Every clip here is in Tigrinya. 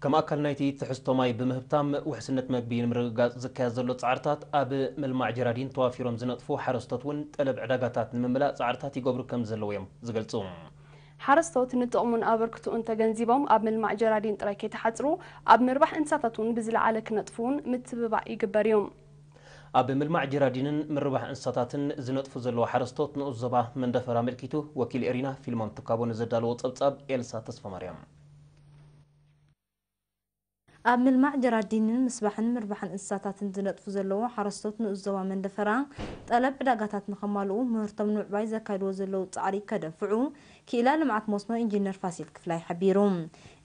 ከም ኣካል ናይቲ ትሕዝቶ ማይ ብምህብታም ውሕስነት መግቢ ንምርግጋጽ ዝካየድ ዘሎ ጻዕርታት፣ ኣብ ምልማዕ ጀራዲን ተዋፊሮም ዝነጥፉ ሓረስቶት እውን ጠለብ ዕዳጋታት ንምምላእ ጻዕርታት ይገብሩ ከም ዘለዉ እዮም ዝገልጹ። ሓረስቶት ንጥቕሙን ኣበርክትኡን ተገንዚቦም ኣብ ምልማዕ ጀራዲን ጥራይ ከይተሓጽሩ፣ ኣብ ምርባሕ እንስሳታት እውን ብዝለዓለ ክነጥፉ እውን ምትብባዕ ይግበር እዩ። ኣብ ምልማዕ ጀራዲንን ምርባሕ እንስሳታትን ዝነጥፉ ዘለዉ ሓረስቶት ንኡስ ዞባ መንደፈራ ኣመልኪቱ ወኪል ኤሪና ፊልሞን ትካቦ ንዘዳለዎ ጸብጻብ ኤልሳ ተስፋማርያም። ኣብ ምልማዕ ጀራዲንን ምስባሕን ምርባሕን እንስሳታትን ዝነጥፉ ዘለዉ ሓረስቶት ንኡስ ዞባ መንደፈራ፣ ጠለብ ዕዳጋታት ንኸማልኡ ምህርቶም ንምዕባይ ዘካይድዎ ዘለዉ ጻዕሪ ከደንፍዑ ክኢላ ልምዓት መስኖ ኢንጂነር ፋሲል ክፍላይ ሓቢሩ።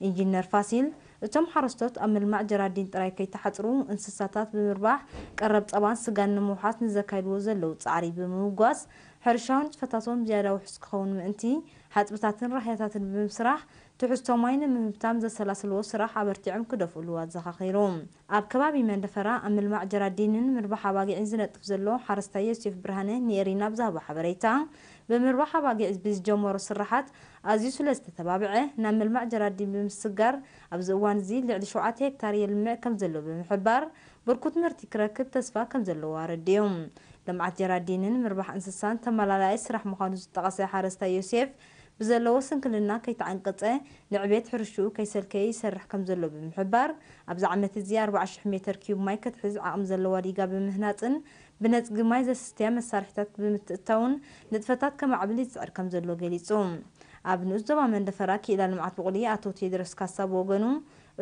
ኢንጂነር ፋሲል፣ እቶም ሓረስቶት ኣብ ምልማዕ ጀራዲን ጥራይ ከይተሓጽሩ፣ እንስሳታት ብምርባሕ ቀረብ ጸባን ስጋን ንምውሓስ ንዘካይድዎ ዘለዉ ጻዕሪ ብምምጓስ፣ ሕርሻዊ ንጥፈታቶም ዝያዳ ውሑስ ክኸውን ምእንቲ፣ ሓጽብታትን ራህያታትን ብምስራሕ፣ ትሕዝቶ ማይ ንምህብታም ዘሰላስልዎ ስራሕ ኣበርቲዖም ክደፍእሉ ኣዘኻኺሩ። ኣብ ከባቢ መንደፈራ ኣብ ምልማዕ ጀራዲንን ምርባሕ ኣባጊዕን ዝነጥፍ ዘሎ ሓረስታይ ዮሴፍ ብርሃነ ንኤሪና ብዝሃቦ ሓበሬታ፣ ብምርባሕ ኣባጊዕ ብዝጀመሮ ስራሓት ኣዝዩ ስለ ዝተተባብዐ፣ ናብ ምልማዕ ጀራዲን ብምስጋር ኣብዚ እዋን እዚ ልዕሊ ሸውዓተ ሄክታር የልምዕ ከም ዘሎ ብምሕባር፣ ብርኩት ምህርቲ ክረክብ ተስፋ ከም ዘለዎ ኣረዲኡ። ልምዓት ጀራዲንን ምርባሕ እንስሳን ተመላላኢ ስራሕ ምዃኑ ዝጠቐሰ ሓረስታይ ዮሴፍ፣ ብዘለዎ ስንክልና ከይተዓንቀጸ ንዕቤት ሕርሽኡ ከይሰልከየ ይሰርሕ ከም ዘሎ ብምሕባር፣ ኣብዚ ዓመት እዚ ኣርባዓ ሽሕ ሜተር ኪዩብ ማይ ከትሕዝ ዓቕሚ ዘለዋ ዲጋ ብምህናጽን ብነጽጊ ማይ ዘስትያ መሳርሒታት ብምትእትታውን ንጥፈታት ከማዕብል ይጽዕር ከም ዘሎ ገሊጹ። ኣብ ንኡስ ዞባ መንደፈራ ክኢላ ልምዓት ብቑሊ ኣቶ ቴድሮስ ካሳ ብወገኑ፣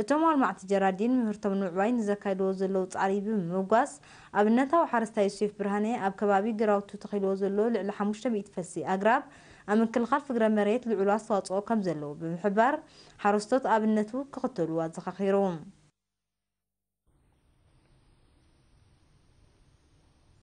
እቶም ኣልማዕቲ ጀራዲን ምህርቶም ንምዕባይ ንዘካይድዎ ዘለዉ ጻዕሪ ብምምጓስ፣ ኣብነታዊ ሓረስታይ ዮሴፍ ብርሃነ ኣብ ከባቢ ግራውቱ ተኺልዎ ዘሎ ልዕሊ ሓሙሽተ ሚእቲ ፈልሲ ኣግራብ ኣብ ምክልኻል ፍግረ መሬት ልዑል ኣስተዋጽኦ ከም ዘለዎ ብምሕባር፣ ሓረስቶት ኣብነቱ ክኽተሉ ኣዘኻኺሩ።